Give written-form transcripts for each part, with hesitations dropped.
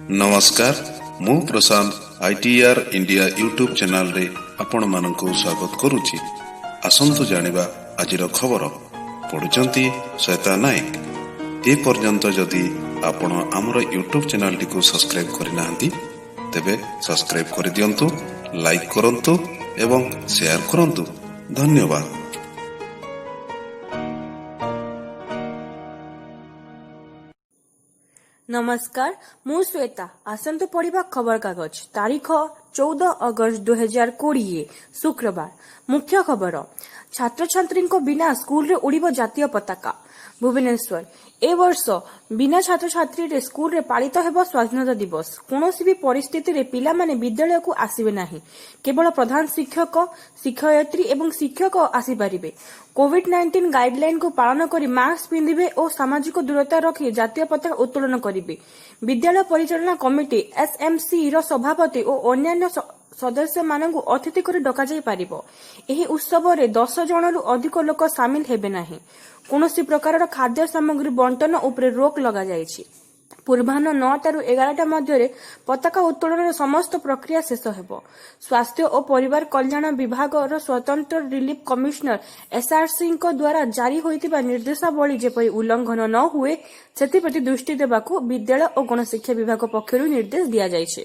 ନମସ୍କାର, ମୁଁ Prashant, ITR India YouTube ଚ୍ୟାନେଲରେ ଆପଣମାନଙ୍କୁ ସ୍ୱାଗତ କରୁଛି। ଆସନ୍ତୁ ଜାଣିବା ଆଜିର ଖବର। ପଢୁଛନ୍ତି ଶ୍ଵେତା ନାୟକ। ଏ ପର୍ଯ୍ୟନ୍ତ ଯଦି ଆପଣ ଆମର ୟୁଟ୍ୟୁବ୍ ଚ୍ୟାନେଲଟିକୁ ସବସ୍କ୍ରାଇବ୍ କରିନାହାନ୍ତି, ତେବେ ସବସ୍କ୍ରାଇବ୍ କରିଦିଅନ୍ତୁ, ଲାଇକ୍ କରନ୍ତୁ ଏବଂ ସେୟାର କରନ୍ତୁ। ଧନ୍ୟବାଦ। ନମସ୍କାର, ମୁଁ ଶ୍ୱେତା। ଆସନ୍ତୁ ପଢ଼ିବା ଖବରକାଗଜ। ତାରିଖ 14 ଅଗଷ୍ଟ 2020, ଶୁକ୍ରବାର। ମୁଖ୍ୟ ଖବର: ଛାତ୍ରଛାତ୍ରୀଙ୍କ ବିନା ସ୍କୁଲରେ ଉଡ଼ିବ ଜାତୀୟ ପତାକା। ଭୁବନେଶ୍ୱର, ଏ ବର୍ଷ ବିନା ଛାତ୍ରଛାତ୍ରୀରେ ସ୍କୁଲରେ ପାଳିତ ହେବ ସ୍ୱାଧୀନତା ଦିବସ। କୌଣସି ବି ପରିସ୍ଥିତିରେ ପିଲାମାନେ ବିଦ୍ୟାଳୟକୁ ଆସିବେ ନାହିଁ। କେବଳ ପ୍ରଧାନ ଶିକ୍ଷକ, ଶିକ୍ଷୟିତ୍ରୀ ଏବଂ ଶିକ୍ଷକ ଆସିପାରିବେ। କୋଭିଡ-19 ଗାଇଡଲାଇନକୁ ପାଳନ କରି ମାସ୍କ ପିନ୍ଧିବେ ଓ ସାମାଜିକ ଦୂରତା ରଖି ଜାତୀୟ ପତାକା ଉତ୍ତୋଳନ କରିବେ। ବିଦ୍ୟାଳୟ ପରିଚାଳନା କମିଟି, ଏସଏମସି ର ସଭାପତି ଓ ଅନ୍ୟାନ୍ୟ ସଦସ୍ୟମାନଙ୍କୁ ଅତିଥି କରି ଡକାଯାଇ ପାରିବ। ଏହି ଉତ୍ସବରେ 10 ଜଣରୁ ଅଧିକ ଲୋକ ସାମିଲ ହେବେ ନାହିଁ। କୌଣସି ପ୍ରକାରର ଖାଦ୍ୟ ସାମଗ୍ରୀ ବଣ୍ଟନ ଉପରେ ରୋକ ଲଗାଯାଇଛି। ପୂର୍ବାହ୍ନ 9ଟାରୁ 11ଟା ମଧ୍ୟରେ ପତାକା ଉତ୍ତୋଳନର ସମସ୍ତ ପ୍ରକ୍ରିୟା ଶେଷ ହେବ। ସ୍ୱାସ୍ଥ୍ୟ ଓ ପରିବାର କଲ୍ୟାଣ ବିଭାଗର ସ୍ୱତନ୍ତ୍ର ରିଲିଫ କମିଶନର, ଏସଆରସିଙ୍କ ଦ୍ୱାରା ଜାରି ହୋଇଥିବା ନିର୍ଦ୍ଦେଶାବଳୀ ଯେପରି ଉଲ୍ଲଂଘନ ନ ହୁଏ, ସେଥିପ୍ରତି ଦୃଷ୍ଟି ଦେବାକୁ ବିଦ୍ୟାଳୟ ଓ ଗଣଶିକ୍ଷା ବିଭାଗ ପକ୍ଷରୁ ନିର୍ଦ୍ଦେଶ ଦିଆଯାଇଛି।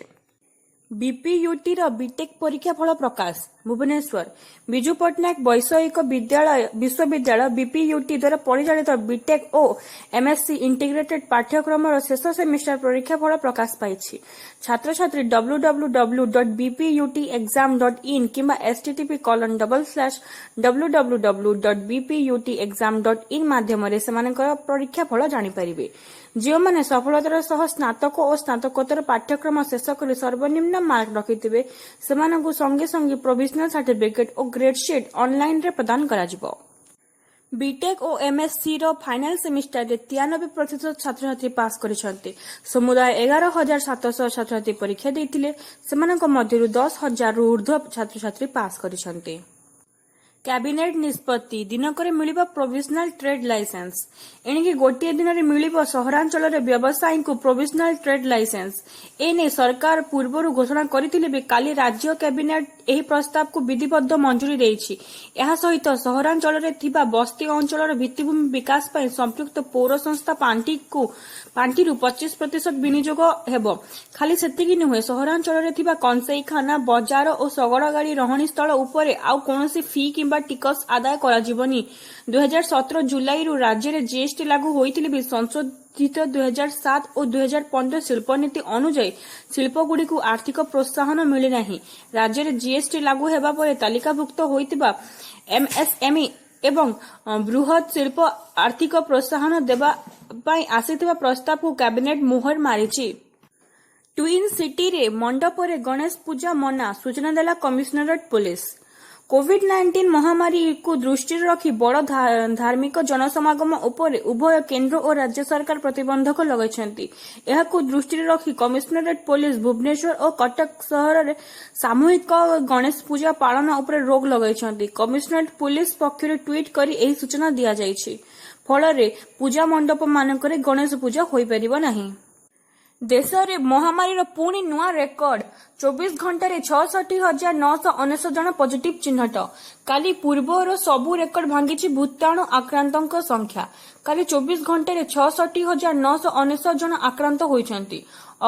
ବିପିୟୁଟିର ବିଟେକ୍ ପରୀକ୍ଷା ଫଳ ପ୍ରକାଶ। ଭୁବନେଶ୍ୱର, ବିଜୁ ପଟ୍ଟନାୟକ ବୈଷୟିକ ବିଶ୍ୱବିଦ୍ୟାଳୟ, ବିପିୟୁଟି ଦ୍ୱାରା ପରିଚାଳିତ ବିଟେକ୍ ଓ ଏମଏସସି ଇଣ୍ଟିଗ୍ରେଟେଡ୍ ପାଠ୍ୟକ୍ରମର ଶେଷ ସେମିଷ୍ଟାର ପରୀକ୍ଷା ଫଳ ପ୍ରକାଶ ପାଇଛି। ଛାତ୍ରଛାତ୍ରୀ www.bputexam.in କିମ୍ବା http://www.bputexam.in ମାଧ୍ୟମରେ ସେମାନଙ୍କର ପରୀକ୍ଷା ଫଳ ଜାଣିପାରିବେ। ଯେଉଁମାନେ ସଫଳତାର ସହ ସ୍ନାତକ ଓ ସ୍ନାତକୋତ୍ତର ପାଠ୍ୟକ୍ରମ ଶେଷ କରି ସର୍ବନିମ୍ନ ମାର୍କ ରଖିଥିବେ, ସେମାନଙ୍କୁ ସଙ୍ଗେ ସଙ୍ଗେ ପ୍ରୋଭିଜନାଲ ସାର୍ଟିଫିକେଟ୍ ଓ ଗ୍ରେଡସିଟ୍ ଅନଲାଇନରେ ପ୍ରଦାନ କରାଯିବ। ବିଟେକ୍ ଓ ଏମଏସସିର ଫାଇନାଲ ସେମିଷ୍ଟାରରେ 93% ଛାତ୍ରଛାତ୍ରୀ ପାସ୍ କରିଛନ୍ତି। ସମୁଦାୟ 11,700 ଛାତ୍ରଛାତ୍ରୀ ପରୀକ୍ଷା ଦେଇଥିଲେ। ସେମାନଙ୍କ ମଧ୍ୟରୁ 10,000ରୁ ଉର୍ଦ୍ଧ୍ୱ ଛାତ୍ରଛାତ୍ରୀ ପାସ୍ କରିଛନ୍ତି। କ୍ୟାବିନେଟ୍ ନିଷ୍ପତ୍ତି: ଦିନକରେ ମିଳିବ ପ୍ରୋଭିଜନାଲ ଟ୍ରେଡ୍ ଲାଇସେନ୍ସ। ଏଣିକି ଗୋଟିଏ ଦିନରେ ମିଳିବ ସହରାଞ୍ଚଳରେ ବ୍ୟବସାୟୀଙ୍କୁ ପ୍ରୋଭିଜନାଲ ଟ୍ରେଡ୍ ଲାଇସେନ୍ସ। ଏ ନେଇ ସରକାର ପୂର୍ବରୁ ଘୋଷଣା କରିଥିଲେ ବି କାଲି ରାଜ୍ୟ କ୍ୟାବିନେଟ୍ ଏହି ପ୍ରସ୍ତାବକୁ ବିଧିବଦ୍ଧ ମଞ୍ଜୁରୀ ଦେଇଛି। ଏହା ସହିତ ସହରାଞ୍ଚଳରେ ଥିବା ବସ୍ତି ଅଞ୍ଚଳର ଭିତ୍ତିଭୂମି ବିକାଶ ପାଇଁ ସମ୍ପୃକ୍ତ ପୌର ସଂସ୍ଥା ପାଣ୍ଠିରୁ 25% ବିନିଯୋଗ ହେବ। ଖାଲି ସେତିକି ନୁହେଁ, ସହରାଞ୍ଚଳରେ ଥିବା କଂସେଇଖାନା, ବଜାର ଓ ଶଗଡ଼ ଗାଡ଼ି ରହଣି ସ୍ଥଳ ଉପରେ ଆଉ କୌଣସି ଫି କିମ୍ବା ଟିକସ ଆଦାୟ କରାଯିବନି। 2017 ଜୁଲାଇରୁ ରାଜ୍ୟରେ ଜିଏସଟି ଲାଗୁ ହୋଇଥିଲେ ବି ସଂଶୋଧିତ 2007 ଓ 2015 ଶିଳ୍ପନୀତି ଅନୁଯାୟୀ ଶିଳ୍ପଗୁଡ଼ିକୁ ଆର୍ଥିକ ପ୍ରୋତ୍ସାହନ ମିଳିନାହିଁ। ରାଜ୍ୟରେ ଜିଏସଟି ଲାଗୁ ହେବା ପରେ ତାଲିକାଭୁକ୍ତ ହୋଇଥିବା ଏମଏସଏମଇ ଏବଂ ବୃହତ୍ ଶିଳ୍ପ ଆର୍ଥିକ ପ୍ରୋତ୍ସାହନ ଦେବା ପାଇଁ ଆସିଥିବା ପ୍ରସ୍ତାବକୁ କ୍ୟାବିନେଟ ମୋହର ମାରିଛି। ଟ୍ୱିନ୍ ସିଟିରେ ମଣ୍ଡପରେ ଗଣେଶ ପୂଜା ମନା, ସୂଚନା ଦେଲା କମିଶନରେଟ ପୋଲିସ। କୋଭିଡ-19 ମହାମାରୀକୁ ଦୃଷ୍ଟିରେ ରଖି ବଡ଼ ଧାର୍ମିକ ଜନସମାଗମ ଉପରେ ଉଭୟ କେନ୍ଦ୍ର ଓ ରାଜ୍ୟ ସରକାର ପ୍ରତିବନ୍ଧକ ଲଗାଇଛନ୍ତି। ଏହାକୁ ଦୃଷ୍ଟିରେ ରଖି କମିଶନରେଟ ପୋଲିସ ଭୁବନେଶ୍ୱର ଓ କଟକ ସହରରେ ସାମୂହିକ ଗଣେଶ ପୂଜା ପାଳନ ଉପରେ ରୋକ ଲଗାଇଛନ୍ତି। କମିଶନରେଟ ପୋଲିସ ପକ୍ଷରୁ ଟ୍ୱିଟ୍ କରି ଏହି ସୂଚନା ଦିଆଯାଇଛି। ଫଳରେ ପୂଜା ମଣ୍ଡପମାନଙ୍କରେ ଗଣେଶ ପୂଜା ହୋଇପାରିବ ନାହିଁ। ଦେଶରେ ମହାମାରୀର ପୁଣି ନୂଆ ରେକର୍ଡ। 24 ଘଣ୍ଟାରେ 66,999 ଜଣ ପଜିଟିଭ ଚିହ୍ନଟ। କାଲି ପୂର୍ବର ସବୁ ରେକର୍ଡ ଭାଙ୍ଗିଛି ଭୂତାଣୁ ଆକ୍ରାନ୍ତଙ୍କ ସଂଖ୍ୟା। କାଲି 24 ଘଣ୍ଟାରେ 66,999 ଜଣ ଆକ୍ରାନ୍ତ ହୋଇଛନ୍ତି।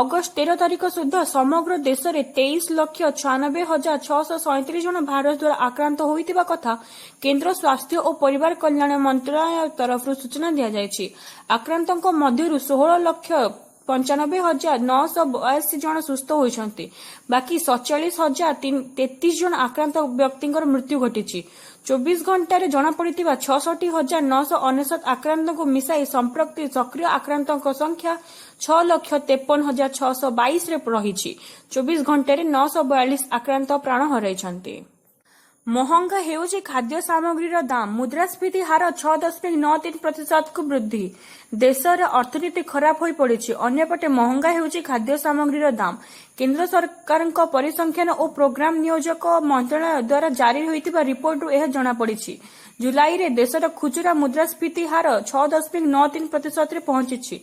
ଅଗଷ୍ଟ 13 ତାରିଖ ସୁଦ୍ଧା ସମଗ୍ର ଦେଶରେ 23,96,637 ଜଣ ଭାଇରସ ଦ୍ୱାରା ଆକ୍ରାନ୍ତ ହୋଇଥିବା କଥା କେନ୍ଦ୍ର ସ୍ୱାସ୍ଥ୍ୟ ଓ ପରିବାର କଲ୍ୟାଣ ମନ୍ତ୍ରଣାଳୟ ତରଫରୁ ସୂଚନା ଦିଆଯାଇଛି। ଆକ୍ରାନ୍ତଙ୍କ ମଧ୍ୟରୁ 16,95,982 ଜଣ ସୁସ୍ଥ ହୋଇଛନ୍ତି। ବାକି 47,033 ଜଣ ଆକ୍ରାନ୍ତ ବ୍ୟକ୍ତିଙ୍କର ମୃତ୍ୟୁ ଘଟିଛି। 24 ଘଣ୍ଟାରେ ଜଣାପଡ଼ିଥିବା 66,999 ଆକ୍ରାନ୍ତଙ୍କୁ ମିଶାଇ ସମ୍ପ୍ରତି ସକ୍ରିୟ ଆକ୍ରାନ୍ତଙ୍କ ସଂଖ୍ୟା 6,53,622ରେ ରହିଛି। 24 ଘଣ୍ଟାରେ 942 ଆକ୍ରାନ୍ତ ପ୍ରାଣ ହରାଇଛନ୍ତି। ମହଙ୍ଗା ହେଉଛି ଖାଦ୍ୟ ସାମଗ୍ରୀର ଦାମ, ମୁଦ୍ରାସ୍ଫୀତି ହାର 6.93%କୁ ବୃଦ୍ଧି। ଦେଶର ଅର୍ଥନୀତି ଖରାପ ହୋଇପଡ଼ିଛି। ଅନ୍ୟପଟେ ମହଙ୍ଗା ହେଉଛି ଖାଦ୍ୟ ସାମଗ୍ରୀର ଦାମ। କେନ୍ଦ୍ର ସରକାରଙ୍କ ପରିସଂଖ୍ୟାନ ଓ ପ୍ରୋଗ୍ରାମ ନିୟୋଜକ ମନ୍ତ୍ରଣାଳୟ ଦ୍ୱାରା ଜାରି ହୋଇଥିବା ରିପୋର୍ଟରୁ ଏହା ଜଣାପଡ଼ିଛି। ଜୁଲାଇରେ ଦେଶର ଖୁଚୁରା ମୁଦ୍ରାସ୍ଫୀତି ହାର 6.93 ପ୍ରତିଶତରେ ପହଞ୍ଚିଛି।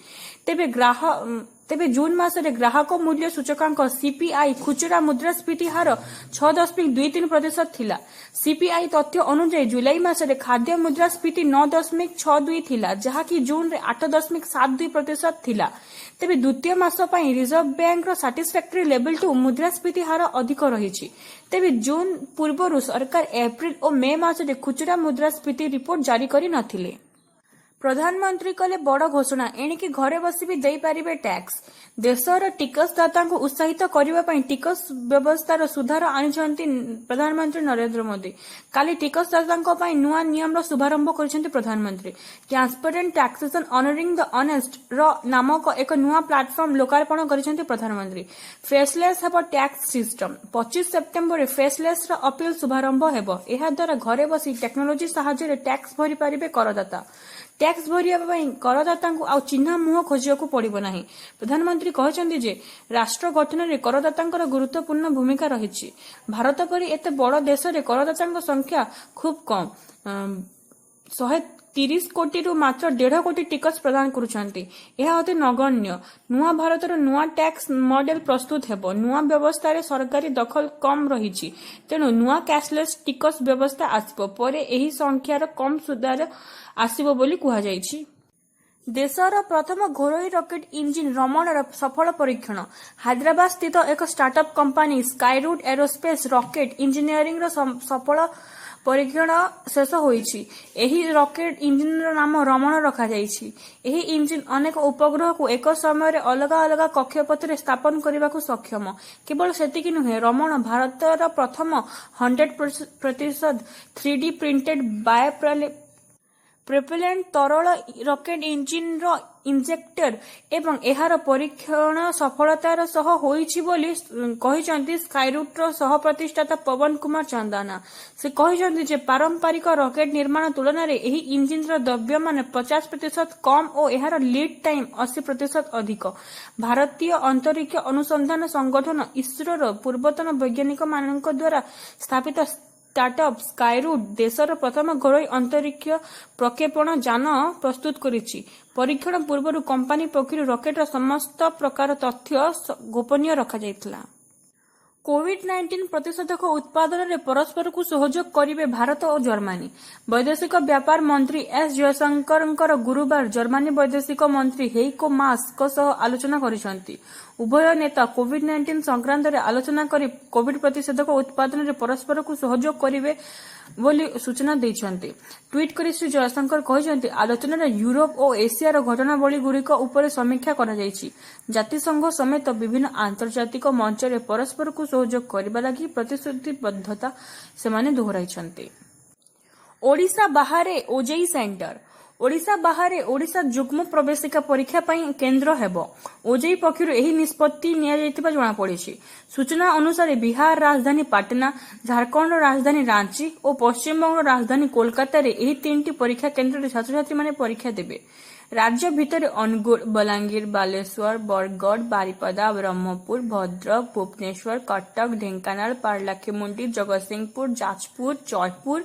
ତେବେ ଜୁନ୍ ମାସରେ ଗ୍ରାହକ ମୂଲ୍ୟ ସୂଚକାଙ୍କ ସିପିଆଇ ଖୁଚୁରା ମୁଦ୍ରାସ୍ଫୀତି ହାର 6.23 ପ୍ରତିଶତ ଥିଲା। ସିପିଆଇ ତଥ୍ୟ ଅନୁଯାୟୀ ଜୁଲାଇ ମାସରେ ଖାଦ୍ୟ ମୁଦ୍ରାସ୍ଫୀତି 9.62 ଥିଲା, ଯାହାକି ଜୁନରେ 8.72 ପ୍ରତିଶତ ଥିଲା। ତେବେ ଦ୍ୱିତୀୟ ମାସ ପାଇଁ ରିଜର୍ଭ ବ୍ୟାଙ୍କର ସାଟିସ୍ଫାକ୍ଟୋରୀ ଲେଭେଲଠୁ ମୁଦ୍ରାସ୍ଫୀତି ହାର ଅଧିକ ରହିଛି। ତେବେ ଜୁନ୍ ପୂର୍ବରୁ ସରକାର ଏପ୍ରିଲ ଓ ମେ ମାସରେ ଖୁଚୁରା ମୁଦ୍ରାସ୍ଫୀତି ରିପୋର୍ଟ ଜାରି କରି ନଥିଲେ। ପ୍ରଧାନମନ୍ତ୍ରୀ କଲେ ବଡ଼ ଘୋଷଣା, ଏଣିକି ଘରେ ବସି ବି ଦେଇପାରିବେ ଟ୍ୟାକ୍ସ। ଦେଶର ଟିକସଦାତାଙ୍କୁ ଉତ୍ସାହିତ କରିବା ପାଇଁ ଟିକସ ବ୍ୟବସ୍ଥାର ସୁଧାର ଆଣିଛନ୍ତି ପ୍ରଧାନମନ୍ତ୍ରୀ ନରେନ୍ଦ୍ର ମୋଦି। କାଲି ଟିକସଦାତାଙ୍କ ପାଇଁ ନୂଆ ନିୟମର ଶୁଭାରମ୍ଭ କରିଛନ୍ତି ପ୍ରଧାନମନ୍ତ୍ରୀ। ଟ୍ରାନ୍ସପରେଣ୍ଟ ଟାକ୍ସେସନ ଅନରିଂ ଦ ଅନେଷ୍ଟ ର ନାମକ ଏକ ନୂଆ ପ୍ଲାଟଫର୍ମ ଲୋକାର୍ପଣ କରିଛନ୍ତି ପ୍ରଧାନମନ୍ତ୍ରୀ। ଫେସଲେସ୍ ହେବ ଟ୍ୟାକ୍ସ ସିଷ୍ଟମ। 25 ସେପ୍ଟେମ୍ବରରେ ଫେସଲେସ୍ର ଅପିଲ ଶୁଭାରମ୍ଭ ହେବ। ଏହାଦ୍ୱାରା ଘରେ ବସି ଟେକ୍ନୋଲୋଜି ସାହାଯ୍ୟରେ ଟ୍ୟାକ୍ସ ଭରିପାରିବେ କରଦାତା। ଟ୍ୟାକ୍ସ ଭରିବା ପାଇଁ କରଦାତାଙ୍କୁ ଆଉ ଚିହ୍ନା ମୁହଁ ଖୋଜିବାକୁ ପଡ଼ିବ ନାହିଁ। ପ୍ରଧାନମନ୍ତ୍ରୀ କହିଛନ୍ତି ଯେ ରାଷ୍ଟ୍ର ଗଠନରେ କରଦାତାଙ୍କର ଗୁରୁତ୍ୱପୂର୍ଣ୍ଣ ଭୂମିକା ରହିଛି। ଭାରତ ପରି ଏତେ ବଡ଼ ଦେଶରେ କରଦାତାଙ୍କ ସଂଖ୍ୟା ଖୁବ୍ କମ୍। 130 କୋଟିରୁ ମାତ୍ର 1.5 କୋଟି ଟିକସ ପ୍ରଦାନ କରୁଛନ୍ତି। ଏହା ଅତି ନଗଣ୍ୟ। ନୂଆ ଭାରତର ନୂଆ ଟ୍ୟାକ୍ସ ମଡେଲ ପ୍ରସ୍ତୁତ ହେବ। ନୂଆ ବ୍ୟବସ୍ଥାରେ ସରକାରୀ ଦଖଲ କମ୍ ରହିଛି। ତେଣୁ ନୂଆ କ୍ୟାସଲେସ୍ ଟିକସ ବ୍ୟବସ୍ଥା ଆସିବ ପରେ ଏହି ସଂଖ୍ୟାର କମ୍ ସୁଧାର ଆସିବ ବୋଲି କୁହାଯାଇଛି। ଦେଶର ପ୍ରଥମ ଘରୋଇ ରକେଟ ଇଞ୍ଜିନ ରମଣର ସଫଳ ପରୀକ୍ଷଣ। ହାଇଦ୍ରାବାଦ ସ୍ଥିତ ଏକ startup company Skyroot aerospace rocket ଇଞ୍ଜିନିୟରିଂର ସଫଳ ପରୀକ୍ଷଣ ଶେଷ ହୋଇଛି। ଏହି ରକେଟ ଇଞ୍ଜିନର ନାମ ରମଣ ରଖାଯାଇଛି। ଏହି ଇଞ୍ଜିନ ଅନେକ ଉପଗ୍ରହକୁ ଏକ ସମୟରେ ଅଲଗା ଅଲଗା କକ୍ଷପଥରେ ସ୍ଥାପନ କରିବାକୁ ସକ୍ଷମ। କେବଳ ସେତିକି ନୁହେଁ, ରମଣ ଭାରତର ପ୍ରଥମ 100% 3D printed bio propellant ତରଳ ରକେଟ ଇଞ୍ଜିନର ଇଞ୍ଜେକ୍ଟର ଏବଂ ଏହାର ପରୀକ୍ଷଣ ସଫଳତାର ସହ ହୋଇଛି ବୋଲି କହିଛନ୍ତି ସ୍କାଇରୁଟ୍ର ସହ ପ୍ରତିଷ୍ଠାତା ପବନ କୁମାର ଚନ୍ଦାନା। ସେ କହିଛନ୍ତି ଯେ ପାରମ୍ପରିକ ରକେଟ ନିର୍ମାଣ ତୁଳନାରେ ଏହି ଇଞ୍ଜିନର ଦ୍ରବ୍ୟମାନ 50% କମ୍ ଓ ଏହାର ଲିଡ୍ ଟାଇମ୍ 80% ଅଧିକ। ଭାରତୀୟ ଅନ୍ତରୀକ୍ଷ ଅନୁସନ୍ଧାନ ସଂଗଠନ ଇସ୍ରୋର ପୂର୍ବତନ ବୈଜ୍ଞାନିକମାନଙ୍କ ଦ୍ୱାରା ସ୍ଥାପିତ ଷ୍ଟାର୍ଟଅପ୍ ସ୍କାଇରୁଟ୍ ଦେଶର ପ୍ରଥମ ଘରୋଇ ଅନ୍ତରୀକ୍ଷ ପ୍ରକ୍ଷେପଣ ଯାନ ପ୍ରସ୍ତୁତ କରିଛି। ପରୀକ୍ଷଣ ପୂର୍ବରୁ କମ୍ପାନୀ ପକ୍ଷରୁ ରକେଟର ସମସ୍ତ ପ୍ରକାର ତଥ୍ୟ ଗୋପନୀୟ ରଖାଯାଇଥିଲା। କୋଭିଡ-19 ପ୍ରତିଷେଧକ ଉତ୍ପାଦନରେ ପରସ୍ପରକୁ ସହଯୋଗ କରିବେ ଭାରତ ଓ ଜର୍ମାନୀ। ବୈଦେଶିକ ବ୍ୟାପାର ମନ୍ତ୍ରୀ ଏସ୍ ଜୟଶଙ୍କର ଗୁରୁବାର ଜର୍ମାନୀ ବୈଦେଶିକ ମନ୍ତ୍ରୀ ହେଇକୋ ମାସ୍ଙ୍କ ସହ ଆଲୋଚନା କରିଛନ୍ତି। ଉଭୟ ନେତା କୋଭିଡ-19 ସଂକ୍ରାନ୍ତରେ ଆଲୋଚନା କରି କୋଭିଡ ପ୍ରତିଷେଧକ ଉତ୍ପାଦନରେ ପରସ୍ପରକୁ ସହଯୋଗ କରିବେ ବୋଲି ସୂଚନା ଦେଇଛନ୍ତି। ଟ୍ୱିଟ୍ କରି ଶ୍ରୀ ଜୟଶଙ୍କର କହିଛନ୍ତି, ଆଲୋଚନାରେ ୟୁରୋପ ଓ ଏସିଆର ଘଟଣାବଳୀଗୁଡ଼ିକ ଉପରେ ସମୀକ୍ଷା କରାଯାଇଛି। ଜାତିସଂଘ ସମେତ ବିଭିନ୍ନ ଆନ୍ତର୍ଜାତିକ ମଞ୍ଚରେ ପରସ୍ପରକୁ ସହଯୋଗ କରିବା ଲାଗି ପ୍ରତିଶ୍ରୁତିବଦ୍ଧତା ସେମାନେ ଦୋହରାଇଛନ୍ତି। ଓଡ଼ିଶା ବାହାରେ ଓଜେଇଇ ସେଣ୍ଟର। ଓଡ଼ିଶା ବାହାରେ ଓଡ଼ିଶା ଯୁଗ୍ମ ପ୍ରବେଶିକା ପରୀକ୍ଷା ପାଇଁ କେନ୍ଦ୍ର ହେବ। ଓଜେଇଇ ପକ୍ଷରୁ ଏହି ନିଷ୍ପତ୍ତି ନିଆଯାଇଥିବା ଜଣାପଡ଼ିଛି। ସୂଚନା ଅନୁସାରେ ବିହାର ରାଜଧାନୀ ପାଟନା, ଝାଡ଼ଖଣ୍ଡର ରାଜଧାନୀ ରାଞ୍ଚି ଓ ପଶ୍ଚିମବଙ୍ଗର ରାଜଧାନୀ କୋଲକାତାରେ ଏହି ତିନିଟି ପରୀକ୍ଷା କେନ୍ଦ୍ରରେ ଛାତ୍ରଛାତ୍ରୀମାନେ ପରୀକ୍ଷା ଦେବେ। ରାଜ୍ୟ ଭିତରେ ଅନୁଗୁଳ, ବଲାଙ୍ଗୀର, ବାଲେଶ୍ୱର, ବରଗଡ଼, ବାରିପଦା, ବ୍ରହ୍ମପୁର, ଭଦ୍ରକ, ଭୁବନେଶ୍ୱର, କଟକ, ଢେଙ୍କାନାଳ, ପାରଳାଖେମୁଣ୍ଡି, ଜଗତସିଂହପୁର, ଯାଜପୁର, ଜୟପୁର,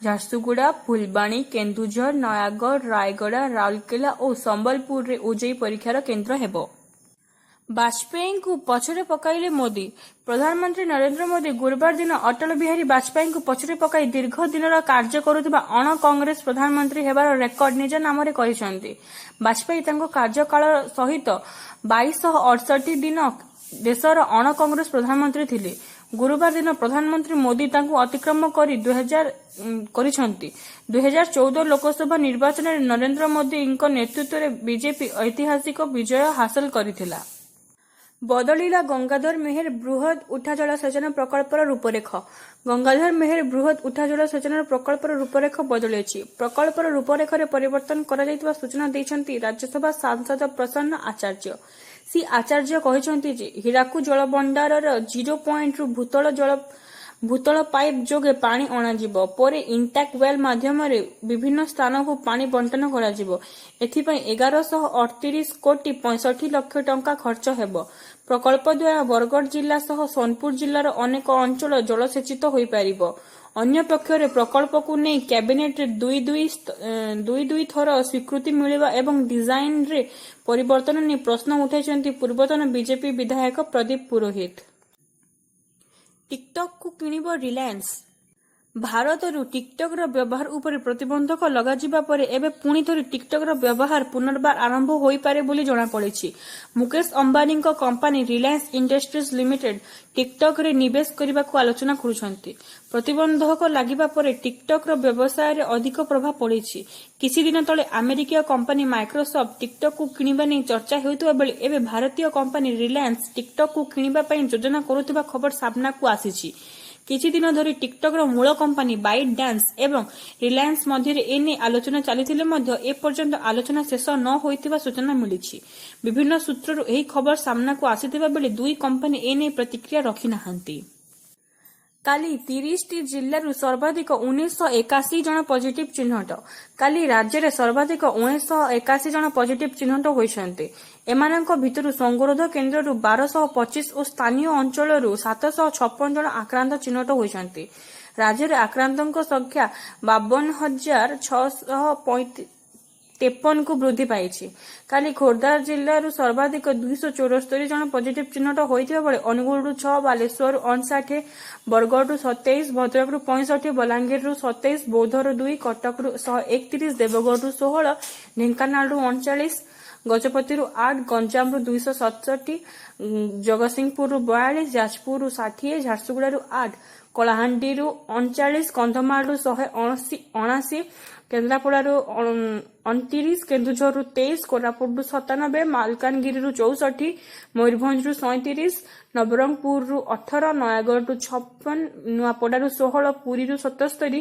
ଝାରସୁଗୁଡ଼ା, ଫୁଲବାଣୀ, କେନ୍ଦୁଝର, ନୟାଗଡ଼, ରାୟଗଡ଼ା, ରାଉରକେଲା ଓ ସମ୍ବଲପୁରରେ ଓଜେଇଇ ପରୀକ୍ଷାର କେନ୍ଦ୍ର ହେବ। ବାଜପେୟୀଙ୍କୁ ପଛରେ ପକାଇଲେ ମୋଦି। ପ୍ରଧାନମନ୍ତ୍ରୀ ନରେନ୍ଦ୍ର ମୋଦି ଗୁରୁବାର ଦିନ ଅଟଳ ବିହାରୀ ବାଜପେୟୀଙ୍କୁ ପଛରେ ପକାଇ ଦୀର୍ଘ ଦିନର କାର୍ଯ୍ୟ କରୁଥିବା ଅଣ କଂଗ୍ରେସ ପ୍ରଧାନମନ୍ତ୍ରୀ ହେବାର ରେକର୍ଡ ନିଜ ନାମରେ କରିଛନ୍ତି। ବାଜପେୟୀ ତାଙ୍କ କାର୍ଯ୍ୟକାଳ ସହିତ 2268 ଦିନ ଦେଶର ଅଣ କଂଗ୍ରେସ ପ୍ରଧାନମନ୍ତ୍ରୀ ଥିଲେ। ଗୁରୁବାର ଦିନ ପ୍ରଧାନମନ୍ତ୍ରୀ ମୋଦି ତାଙ୍କୁ ଅତିକ୍ରମ କରି 2000 କରିଛନ୍ତି। 2014 ଲୋକସଭା ନିର୍ବାଚନରେ ନରେନ୍ଦ୍ର ମୋଦିଙ୍କ ନେତୃତ୍ୱରେ ବିଜେପି ଐତିହାସିକ ବିଜୟ ହାସଲ କରିଥିଲା। ବଦଳିଲା ଗଙ୍ଗାଧର ମେହେର ବୃହତ୍ ଉଠାଜଳସେଚନ ପ୍ରକଳ୍ପର ରୂପରେଖ। ଗଙ୍ଗାଧର ମେହେର ବୃହତ୍ ଉଠାଜଳସେଚନ ପ୍ରକଳ୍ପର ରୂପରେଖ ବଦଳିଛି। ପ୍ରକଳ୍ପର ରୂପରେଖରେ ପରିବର୍ତ୍ତନ କରାଯାଇଥିବା ସୂଚନା ଦେଇଛନ୍ତି ରାଜ୍ୟସଭା ସାଂସଦ ପ୍ରସନ୍ନ ଆଚାର୍ଯ୍ୟ। ଶ୍ରୀ ଆଚାର୍ଯ୍ୟ କହିଛନ୍ତି ଯେ ହୀରାକୁଦ ଜଳଭଣ୍ଡାରର ଜିରୋ ପଏଣ୍ଟରୁ ଭୂତଳ ଜଳ ଭୂତଳ ପାଇପ୍ ଯୋଗେ ପାଣି ଅଣାଯିବ। ପରେ ଇନଟେକ୍ ୱେଲ୍ ମାଧ୍ୟମରେ ବିଭିନ୍ନ ସ୍ଥାନକୁ ପାଣି ବଣ୍ଟନ କରାଯିବ। ଏଥିପାଇଁ 1138 କୋଟି 65 ଲକ୍ଷ ଟଙ୍କା ଖର୍ଚ୍ଚ ହେବ। ପ୍ରକଳ୍ପ ଦ୍ୱାରା ବରଗଡ଼ ଜିଲ୍ଲା ସହ ସୋନପୁର ଜିଲ୍ଲାର ଅନେକ ଅଞ୍ଚଳ ଜଳସେଚିତ ହୋଇପାରିବ। ଅନ୍ୟପକ୍ଷରେ ପ୍ରକଳ୍ପକୁ ନେଇ କ୍ୟାବିନେଟରେ ଦୁଇ ଦୁଇ ଥର ସ୍ୱୀକୃତି ମିଳିବା ଏବଂ ଡିଜାଇନରେ ପରିବର୍ତ୍ତନ ନେଇ ପ୍ରଶ୍ନ ଉଠାଇଛନ୍ତି ପୂର୍ବତନ ବିଜେପି ବିଧାୟକ ପ୍ରଦୀପ ପୁରୋହିତ। ଟିକଟକକୁ କିଣିବ ରିଲାଏନ୍ସ। ଭାରତରୁ ଟିକଟକର ବ୍ୟବହାର ଉପରେ ପ୍ରତିବନ୍ଧକ ଲଗାଯିବା ପରେ ଏବେ ପୁଣି ଥରେ ଟିକଟକର ବ୍ୟବହାର ପୁନର୍ବାର ଆରମ୍ଭ ହୋଇପାରେ ବୋଲି ଜଣାପଡ଼ିଛି। ମୁକେଶ ଅମ୍ବାନୀଙ୍କ କମ୍ପାନୀ ରିଲାଏନ୍ସ ଇଣ୍ଡଷ୍ଟ୍ରିଜ ଲିମିଟେଡ ଟିକଟକରେ ନିବେଶ କରିବାକୁ ଆଲୋଚନା କରୁଛନ୍ତି। ପ୍ରତିବନ୍ଧକ ଲାଗିବା ପରେ ଟିକଟକର ବ୍ୟବସାୟରେ ଅଧିକ ପ୍ରଭାବ ପଡ଼ିଛି। କିଛି ଦିନ ତଳେ ଆମେରିକୀୟ କମ୍ପାନୀ ମାଇକ୍ରୋସଫ୍ଟ ଟିକଟକକୁ କିଣିବା ନେଇ ଚର୍ଚ୍ଚା ହେଉଥିବା ବେଳେ ଏବେ ଭାରତୀୟ କମ୍ପାନୀ ରିଲାଏନ୍ସ ଟିକଟକକୁ କିଣିବା ପାଇଁ ଯୋଜନା କରୁଥିବା ଖବର ସାମ୍ନାକୁ ଆସିଛି। କିଛି ଦିନ ଧରି ଟିକଟକର ମୂଳ କମ୍ପାନୀ ବାଇଟ୍ ଡ୍ୟାନ୍ସ ଏବଂ ରିଲାଏନ୍ସ ମଧ୍ୟରେ ଏନେଇ ଆଲୋଚନା ଚାଲିଥିଲେ ମଧ୍ୟ ଏପର୍ଯ୍ୟନ୍ତ ଆଲୋଚନା ଶେଷ ନ ହୋଇଥିବା ସୂଚନା ମିଳିଛି। ବିଭିନ୍ନ ସୂତ୍ରରୁ ଏହି ଖବର ସାମ୍ନାକୁ ଆସିଥିବା ବେଳେ ଦୁଇ କମ୍ପାନୀ ଏନେଇ ପ୍ରତିକ୍ରିୟା ରଖିନାହାନ୍ତି। କାଲି 30ଟି ଜିଲ୍ଲାରୁ ସର୍ବାଧିକ 1981 ଜଣ ପଜିଟିଭ ଚିହ୍ନଟ। କାଲି ରାଜ୍ୟରେ ସର୍ବାଧିକ 1981 ଜଣ ପଜିଟିଭ ଚିହ୍ନଟ ହୋଇଛନ୍ତି। ଏମାନଙ୍କ ଭିତରୁ ସଙ୍ଗରୋଧ କେନ୍ଦ୍ରରୁ 1225 ଓ ସ୍ଥାନୀୟ ଅଞ୍ଚଳରୁ 756 ଜଣ ଆକ୍ରାନ୍ତ ଚିହ୍ନଟ ହୋଇଛନ୍ତି। ରାଜ୍ୟରେ ଆକ୍ରାନ୍ତଙ୍କ ସଂଖ୍ୟା 52,653କୁ ବୃଦ୍ଧି ପାଇଛି। କାଲି ଖୋର୍ଦ୍ଧା ଜିଲ୍ଲାରୁ ସର୍ବାଧିକ 274 ଜଣ ପଜିଟିଭ ଚିହ୍ନଟ ହୋଇଥିବା ବେଳେ ଅନୁଗୁଳରୁ 6, ବାଲେଶ୍ୱରରୁ 59, ବରଗଡ଼ରୁ 27, ଭଦ୍ରକରୁ 65, ବଲାଙ୍ଗୀରରୁ 27, ବୌଦ୍ଧରୁ 2, କଟକରୁ 131, ଦେବଗଡ଼ରୁ 16, ଢେଙ୍କାନାଳରୁ 39, ଗଜପତିରୁ 8, ଗଞ୍ଜାମରୁ 267, ଜଗତସିଂହପୁରରୁ 42, ଯାଜପୁରରୁ 60, ଝାରସୁଗୁଡ଼ାରୁ 8, କଳାହାଣ୍ଡିରୁ 39, କନ୍ଧମାଳରୁ 179, କେନ୍ଦ୍ରାପଡ଼ାରୁ 29, କେନ୍ଦୁଝରରୁ 23, କୋରାପୁଟରୁ 97, ମାଲକାନଗିରିରୁ 64, ମୟୂରଭଞ୍ଜରୁ 37, ନବରଙ୍ଗପୁରରୁ 18, ନୟାଗଡ଼ରୁ 56, ନୂଆପଡ଼ାରୁ 16, ପୁରୀରୁ 77,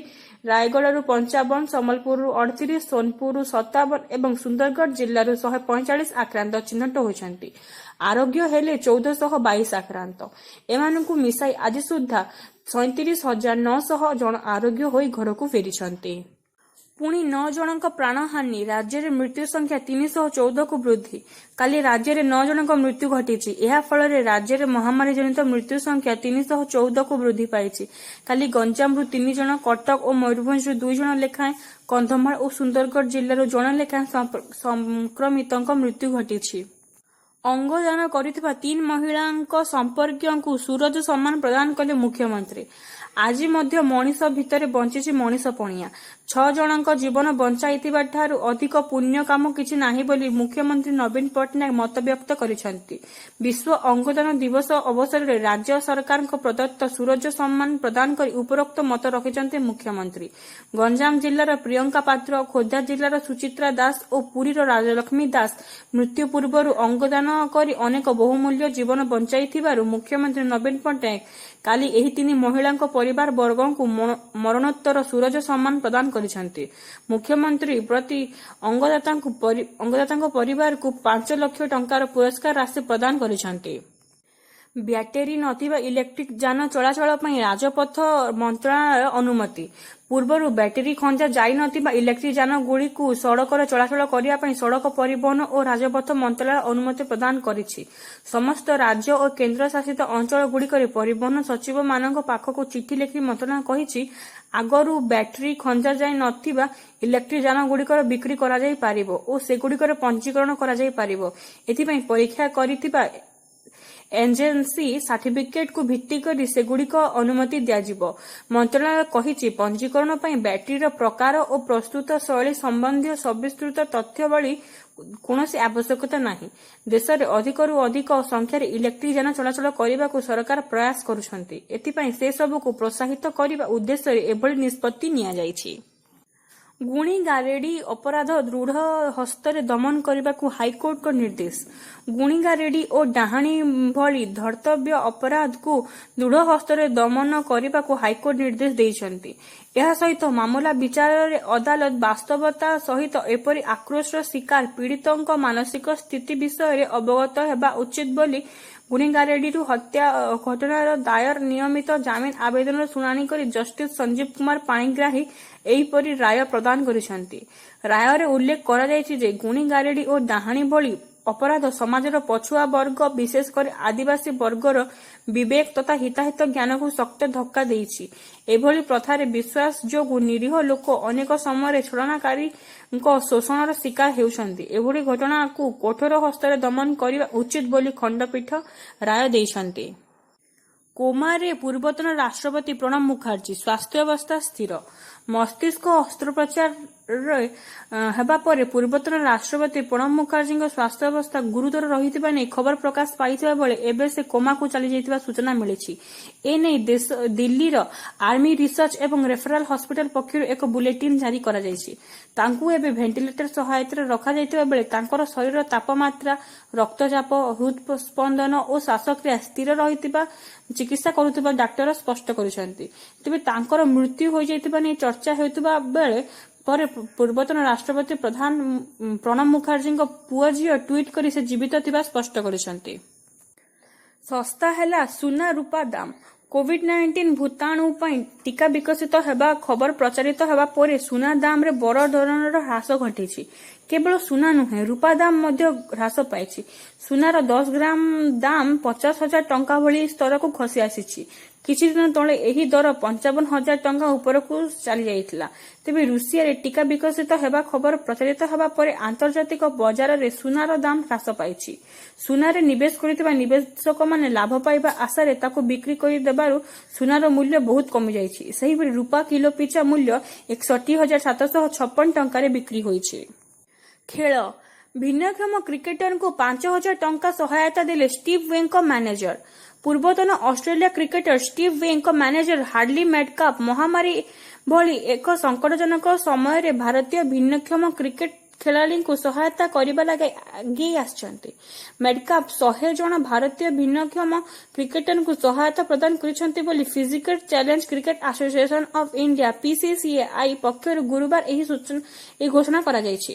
ରାୟଗଡ଼ାରୁ 55, ସମ୍ବଲପୁରରୁ 38, ସୋନପୁରରୁ 57 ଏବଂ ସୁନ୍ଦରଗଡ଼ ଜିଲ୍ଲାରୁ 145 ଆକ୍ରାନ୍ତ ଚିହ୍ନଟ ହୋଇଛନ୍ତି। ଆରୋଗ୍ୟ ହେଲେ 1422 ଆକ୍ରାନ୍ତ। ଏମାନଙ୍କୁ ମିଶାଇ ଆଜି ସୁଦ୍ଧା 37,900 ଜଣ ଆରୋଗ୍ୟ ହୋଇ ଘରକୁ ଫେରିଛନ୍ତି। ପୁଣି ନଅ ଜଣଙ୍କ ପ୍ରାଣହାନି, ରାଜ୍ୟରେ ମୃତ୍ୟୁ ସଂଖ୍ୟା 314କୁ ବୃଦ୍ଧି। କାଲି ରାଜ୍ୟରେ ନଅ ଜଣଙ୍କ ମୃତ୍ୟୁ ଘଟିଛି। ଏହା ଫଳରେ ରାଜ୍ୟରେ ମହାମାରୀ ଜନିତ ମୃତ୍ୟୁ ସଂଖ୍ୟା 314କୁ ବୃଦ୍ଧି ପାଇଛି। କାଲି ଗଞ୍ଜାମରୁ ତିନି ଜଣ, କଟକ ଓ ମୟୂରଭଞ୍ଜରୁ ଦୁଇ ଜଣ ଲେଖାଏଁ, କନ୍ଧମାଳ ଓ ସୁନ୍ଦରଗଡ଼ ଜିଲ୍ଲାରୁ ଜଣେ ଲେଖାଏଁ ସଂକ୍ରମିତଙ୍କ ମୃତ୍ୟୁ ଘଟିଛି। ଅଙ୍ଗଦାନ କରିଥିବା ତିନି ମହିଳାଙ୍କ ସମ୍ପର୍କୀୟଙ୍କୁ ସୂରଜ ସମ୍ମାନ ପ୍ରଦାନ କଲେ ମୁଖ୍ୟମନ୍ତ୍ରୀ। ଆଜି ମଧ୍ୟ ମଣିଷ ଭିତରେ ବଞ୍ଚିଛି ମଣିଷ ପଣିଆ। ଛଅ ଜଣଙ୍କ ଜୀବନ ବଞ୍ଚାଇଥିବା ଠାରୁ ଅଧିକ ପୁଣ୍ୟ କାମ କିଛି ନାହିଁ ବୋଲି ମୁଖ୍ୟମନ୍ତ୍ରୀ ନବୀନ ପଟ୍ଟନାୟକ ମତବ୍ୟକ୍ତ କରିଛନ୍ତି। ବିଶ୍ୱ ଅଙ୍ଗଦାନ ଦିବସ ଅବସରରେ ରାଜ୍ୟ ସରକାରଙ୍କ ପ୍ରଦତ୍ତ ସୂରଜ ସମ୍ମାନ ପ୍ରଦାନ କରି ଉପରୋକ୍ତ ମତ ରଖିଛନ୍ତି ମୁଖ୍ୟମନ୍ତ୍ରୀ। ଗଞ୍ଜାମ ଜିଲ୍ଲାର ପ୍ରିୟଙ୍କା ପାତ୍ର, ଖୋର୍ଦ୍ଧା ଜିଲ୍ଲାର ସୁଚିତ୍ରା ଦାସ ଓ ପୁରୀର ରାଜଲକ୍ଷ୍ମୀ ଦାସ ମୃତ୍ୟୁ ପୂର୍ବରୁ ଅଙ୍ଗଦାନ କରି ଅନେକ ବହୁମୂଲ୍ୟ ଜୀବନ ବଞ୍ଚାଇଥିବାରୁ ମୁଖ୍ୟମନ୍ତ୍ରୀ ନବୀନ ପଟ୍ଟନାୟକ କାଲି ଏହି ତିନି ମହିଳାଙ୍କ ପରିବାର ବର୍ଗଙ୍କୁ ମରଣୋତ୍ତର ସୂରଜ ସମ୍ମାନ ପ୍ରଦାନ କରିଛନ୍ତି। ମୁଖ୍ୟମନ୍ତ୍ରୀ ପ୍ରତି ଅଙ୍ଗଦାତାଙ୍କ ପରିବାରକୁ 5 ଲକ୍ଷ ଟଙ୍କାର ପୁରସ୍କାର ରାଶି ପ୍ରଦାନ କରିଛନ୍ତି। ବ୍ୟାଟେରୀ ନଥିବା ଇଲେକ୍ଟ୍ରିକ ଯାନ ଚଳାଚଳ ପାଇଁ ରାଜପଥ ମନ୍ତ୍ରଣାଳୟ ଅନୁମତି। ପୂର୍ବରୁ ବ୍ୟାଟେରୀ ଖଞ୍ଜା ଯାଇନଥିବା ଇଲେକ୍ଟ୍ରିକ ଯାନଗୁଡ଼ିକୁ ସଡ଼କରେ ଚଳାଚଳ କରିବା ପାଇଁ ସଡ଼କ ପରିବହନ ଓ ରାଜପଥ ମନ୍ତ୍ରଣାଳୟ ଅନୁମତି ପ୍ରଦାନ କରିଛି। ସମସ୍ତ ରାଜ୍ୟ ଓ କେନ୍ଦ୍ରଶାସିତ ଅଞ୍ଚଳଗୁଡ଼ିକରେ ପରିବହନ ସଚିବମାନଙ୍କ ପାଖକୁ ଚିଠି ଲେଖି ମନ୍ତ୍ରଣାଳୟ କହିଛି, ଆଗରୁ ବ୍ୟାଟେରୀ ଖଞ୍ଜାଯାଇ ନଥିବା ଇଲେକ୍ଟ୍ରିକ ଯାନଗୁଡ଼ିକର ବିକ୍ରି କରାଯାଇ ପାରିବ ଓ ସେଗୁଡ଼ିକର ପଞ୍ଜୀକରଣ କରାଯାଇ ପାରିବ। ଏଥିପାଇଁ ପରୀକ୍ଷା କରିଥିବା ଏଜେନ୍ସି ସାର୍ଟିଫିକେଟକୁ ଭିତ୍ତି କରି ସେଗୁଡ଼ିକ ଅନୁମତି ଦିଆଯିବ। ମନ୍ତ୍ରଣାଳୟ କହିଛି, ପଞ୍ଜୀକରଣ ପାଇଁ ବ୍ୟାଟେରୀର ପ୍ରକାର ଓ ପ୍ରସ୍ତୁତ ଶୈଳୀ ସମ୍ବନ୍ଧୀୟ ସବିସ୍ତୃତ ତଥ୍ୟାବଳୀ କୌଣସି ଆବଶ୍ୟକତା ନାହିଁ। ଦେଶରେ ଅଧିକରୁ ଅଧିକ ସଂଖ୍ୟାରେ ଇଲେକ୍ଟ୍ରିକ ଯାନ ଚଳାଚଳ କରିବାକୁ ସରକାର ପ୍ରୟାସ କରୁଛନ୍ତି। ଏଥିପାଇଁ ସେସବୁକୁ ପ୍ରୋତ୍ସାହିତ କରିବା ଉଦ୍ଦେଶ୍ୟରେ ଏଭଳି ନିଷ୍ପତ୍ତି ନିଆଯାଇଛି। ଗୁଣିଗାରେଡ଼ି ଅପରାଧ ଦୃଢ଼ ହସ୍ତରେ ଦମନ କରିବାକୁ ହାଇକୋର୍ଟଙ୍କ ନିର୍ଦ୍ଦେଶ। ଗୁଣିଗାରେଡ଼ି ଓ ଡାହାଣୀ ଭଳି ଧର୍ତ୍ତବ୍ୟ ଅପରାଧକୁ ଦୃଢ଼ ହସ୍ତରେ ଦମନ କରିବାକୁ ହାଇକୋର୍ଟ ନିର୍ଦ୍ଦେଶ ଦେଇଛନ୍ତି। ଏହା ସହିତ ମାମଲା ବିଚାରରେ ଅଦାଲତ ବାସ୍ତବତା ସହିତ ଏପରି ଆକ୍ରୋଶର ଶିକାର ପୀଡ଼ିତଙ୍କ ମାନସିକ ସ୍ଥିତି ବିଷୟରେ ଅବଗତ ହେବା ଉଚିତ ବୋଲି ଗୁଣିଗାରେଡ଼ିରୁ ହତ୍ୟା ଘଟଣାର ଦାୟର ନିୟମିତ ଜାମିନ ଆବେଦନର ଶୁଣାଣି କରି ଜଷ୍ଟିସ ସଞ୍ଜୀବ କୁମାର ପାଣିଗ୍ରାହୀ ଏହିପରି ରାୟ ପ୍ରଦାନ କରିଛନ୍ତି। ରାୟରେ ଉଲ୍ଲେଖ କରାଯାଇଛି ଯେ, ଗୁଣିଗାରେଡ଼ି ଓ ଡାହାଣୀ ଭଳି ଅପରାଧ ସମାଜର ପଛୁଆ ବର୍ଗ, ବିଶେଷ କରି ଆଦିବାସୀ ବର୍ଗର ବିବେକ ତଥା ହିତାହିତ ଜ୍ଞାନକୁ ଶକ୍ତ ଧକ୍କା ଦେଇଛି। ଏଭଳି ପ୍ରଥାରେ ବିଶ୍ୱାସ ଯୋଗୁଁ ନିରୀହ ଲୋକ ଅନେକ ସମୟରେ ଛଳନାକାରୀଙ୍କ ଶୋଷଣର ଶିକାର ହେଉଛନ୍ତି। ଏଭଳି ଘଟଣାକୁ କଠୋର ହସ୍ତରେ ଦମନ କରିବା ଉଚିତ ବୋଲି ଖଣ୍ଡପୀଠ ରାୟ ଦେଇଛନ୍ତି। କୋମାରେ ପୂର୍ବତନ ରାଷ୍ଟ୍ରପତି ପ୍ରଣବ ମୁଖାର୍ଜୀ, ସ୍ୱାସ୍ଥ୍ୟାବସ୍ଥା ସ୍ଥିର। ମସ୍ତିଷ୍କ ଅସ୍ତ୍ରୋପଚାର ହେବା ପରେ ପୂର୍ବତନ ରାଷ୍ଟ୍ରପତି ପ୍ରଣବ ମୁଖାର୍ଜୀଙ୍କ ସ୍ୱାସ୍ଥ୍ୟାବସ୍ଥା ଗୁରୁତର ରହିଥିବା ନେଇ ଖବର ପ୍ରକାଶ ପାଇଥିବା ବେଳେ ଏବେ ସେ କୋମାକୁ ଚାଲିଯାଇଥିବା ସୂଚନା ମିଳିଛି। ଏନେଇ ଦିଲ୍ଲୀର ଆର୍ମି ରିସର୍ଚ୍ଚ ଏବଂ ରେଫରାଲ ହସ୍ପିଟାଲ ପକ୍ଷରୁ ଏକ ବୁଲେଟିନ ଜାରି କରାଯାଇଛି। ତାଙ୍କୁ ଏବେ ଭେଣ୍ଟିଲେଟର ସହାୟତାରେ ରଖାଯାଇଥିବା ବେଳେ ତାଙ୍କର ଶରୀରର ତାପମାତ୍ରା, ରକ୍ତଚାପ, ହୃଦସ୍ପନ୍ଦନ ଓ ଶ୍ୱାସକ୍ରିୟା ସ୍ଥିର ରହିଥିବା ଚିକିତ୍ସା କରୁଥିବା ଡାକ୍ତର ସ୍ପଷ୍ଟ କରିଛନ୍ତି। ତେବେ ତାଙ୍କର ମୃତ୍ୟୁ ହୋଇଯାଇଥିବା ନେଇ ଚର୍ଚ୍ଚା ହେଉଥିବା ବେଳେ ପରେ ପୂର୍ବତନ ରାଷ୍ଟ୍ରପତି ପ୍ରଣବ ମୁଖାର୍ଜୀଙ୍କ ପୁଅ ଝିଅ ଟ୍ୱିଟ୍ କରି ସେ ଜୀବିତ ଥିବା ସ୍ପଷ୍ଟ କରିଛନ୍ତି। ଶସ୍ତା ହେଲା ସୁନା ରୁପା ଦାମ। କୋଭିଡ-19 ଭୂତାଣୁ ପାଇଁ ଟିକା ବିକଶିତ ହେବା ଖବର ପ୍ରଚାରିତ ହେବା ପରେ ସୁନା ଦାମରେ ବଡ଼ ଧରଣର ହ୍ରାସ ଘଟିଛି। କେବଳ ସୁନା ନୁହେଁ, ରୁପା ଦାମ ମଧ୍ୟ ହ୍ରାସ ପାଇଛି। ସୁନାର 10 ଗ୍ରାମ ଦାମ 50,000 ଟଙ୍କା ଭଳି ସ୍ତରକୁ ଖସି ଆସିଛି। କିଛି ଦିନ ତଳେ ଏହି ଦର 55,000 ଟଙ୍କା ଉପରକୁ ଚାଲିଯାଇଥିଲା। ତେବେ ରୁଷିଆରେ ଟିକା ବିକଶିତ ହେବା ଖବର ପ୍ରଚାରିତ ହେବା ପରେ ଆନ୍ତର୍ଜାତିକ ବଜାରରେ ସୁନାର ଦାମ ହ୍ରାସ ପାଇଛି। ସୁନାରେ ନିବେଶ କରିଥିବା ନିବେଶକମାନେ ଲାଭ ପାଇବା ଆଶାରେ ତାକୁ ବିକ୍ରି କରିଦେବାରୁ ସୁନାର ମୂଲ୍ୟ ବହୁତ କମିଯାଇଛି। ସେହିପରି ରୁପା କିଲୋ ପିଛା ମୂଲ୍ୟ 61,756 ଟଙ୍କାରେ ବିକ୍ରି ହୋଇଛି। ଖେଳ, ଭିନ୍ନକ୍ଷମ କ୍ରିକେଟରଙ୍କୁ 5,000 ଟଙ୍କା ସହାୟତା ଦେଲେ ଷ୍ଟିଭ୍ ୱେଙ୍କ ମ୍ୟାନେଜର। ପୂର୍ବତନ Australia cricketer Steve ୱେଙ୍କ manager Hadley Metcalfe ମହାମାରୀ ଭଳି ଏକ ସଙ୍କଟଜନକ ସମୟରେ ଭାରତୀୟ ଭିନ୍ନକ୍ଷମ କ୍ରିକେଟ ଖେଳାଳିଙ୍କୁ ସହାୟତା କରିବା ଲାଗି ଆଗେଇ ଆସିଛନ୍ତି। ମେଟକାଫ 100 ଜଣ ଭାରତୀୟ ଭିନ୍ନକ୍ଷମ କ୍ରିକେଟରଙ୍କୁ ସହାୟତା ପ୍ରଦାନ କରିଛନ୍ତି ବୋଲି Physical Challenge Cricket Association of India PCCAI ପକ୍ଷରୁ ଗୁରୁବାର ଏହି ଘୋଷଣା କରାଯାଇଛି।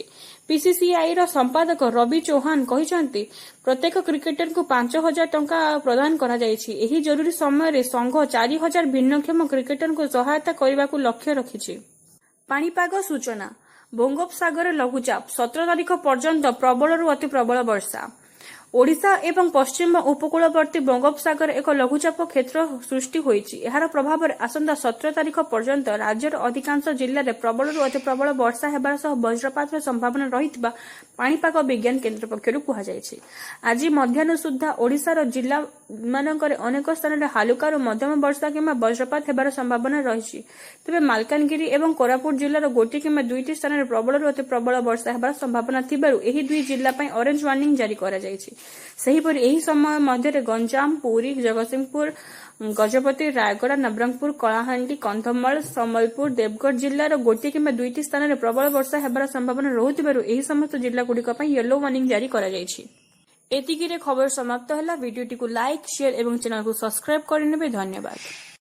ପିସିସିଏଆଇର ସମ୍ପାଦକ ରବି ଚୌହାନ କହିଛନ୍ତି, ପ୍ରତ୍ୟେକ କ୍ରିକେଟରଙ୍କୁ 5,000 ଟଙ୍କା ପ୍ରଦାନ କରାଯାଇଛି। ଏହି ଜରୁରୀ ସମୟରେ ସଂଘ 4,000 ଭିନ୍ନକ୍ଷମ କ୍ରିକେଟରଙ୍କୁ ସହାୟତା କରିବାକୁ ଲକ୍ଷ୍ୟ ରଖିଛି। ପାଣିପାଗ ସୂଚନା, ବଙ୍ଗୋପସାଗରରେ ଲଘୁଚାପ, 17 ତାରିଖ ପର୍ଯ୍ୟନ୍ତ ପ୍ରବଳରୁ ଅତି ପ୍ରବଳ ବର୍ଷା। ଓଡ଼ିଶା ଏବଂ ପଶ୍ଚିମ ଉପକୂଳବର୍ତ୍ତୀ ବଙ୍ଗୋପସାଗରରେ ଏକ ଲଘୁଚାପ କ୍ଷେତ୍ର ସୃଷ୍ଟି ହୋଇଛି। ଏହାର ପ୍ରଭାବରେ ଆସନ୍ତା 17 ତାରିଖ ପର୍ଯ୍ୟନ୍ତ ରାଜ୍ୟର ଅଧିକାଂଶ ଜିଲ୍ଲାରେ ପ୍ରବଳରୁ ଅତି ପ୍ରବଳ ବର୍ଷା ହେବା ସହ ବଜ୍ରପାତର ସମ୍ଭାବନା ରହିଥିବା ପାଣିପାଗ ବିଜ୍ଞାନ କେନ୍ଦ୍ର ପକ୍ଷରୁ କୁହାଯାଇଛି। ଆଜି ମଧ୍ୟାହ୍ନ ସୁଦ୍ଧା ଓଡ଼ିଶାର ଜିଲ୍ଲାମାନଙ୍କରେ ଅନେକ ସ୍ଥାନରେ ହାଲୁକାରୁ ମଧ୍ୟମ ବର୍ଷା କିମ୍ବା ବଜ୍ରପାତ ହେବାର ସମ୍ଭାବନା ରହିଛି। ତେବେ ମାଲକାନଗିରି ଏବଂ କୋରାପୁଟ ଜିଲ୍ଲାର ଗୋଟିଏ କିମ୍ବା ଦୁଇଟି ସ୍ଥାନରେ ପ୍ରବଳରୁ ଅତି ପ୍ରବଳ ବର୍ଷା ହେବାର ସମ୍ଭାବନା ଥିବାରୁ ଏହି ଦୁଇ ଜିଲ୍ଲା ପାଇଁ ଅରେଞ୍ଜ ୱାର୍ଣ୍ଣିଂ ଜାରି କରାଯାଇଛି। ସେହିପରି ଏହି ସମୟ ମଧ୍ୟରେ ଗଞ୍ଜାମ, ପୁରୀ, ଜଗତସିଂହପୁର, ଗଜପତି, ରାୟଗଡ଼ା, ନବରଙ୍ଗପୁର, କଳାହାଣ୍ଡି, କନ୍ଧମାଳ, ସମ୍ବଲପୁର, ଦେବଗଡ଼ ଜିଲ୍ଲାର ଗୋଟିଏ କିମ୍ବା ଦୁଇଟି ସ୍ଥାନରେ ପ୍ରବଳ ବର୍ଷା ହେବାର ସମ୍ଭାବନା ରହୁଥିବାରୁ ଏହି ସମସ୍ତ ଜିଲ୍ଲାଗୁଡ଼ିକ ପାଇଁ ୟେଲୋ ୱାର୍ଣ୍ଣିଂ ଜାରି କରାଯାଇଛି। ଏତିକିରେ ଖବର ସମାପ୍ତ ହେଲା। ଭିଡିଓଟିକୁ ଲାଇକ୍, ସେୟାର ଏବଂ ଚ୍ୟାନେଲକୁ ସବସ୍କ୍ରାଇବ କରିନେବେ। ଧନ୍ୟବାଦ।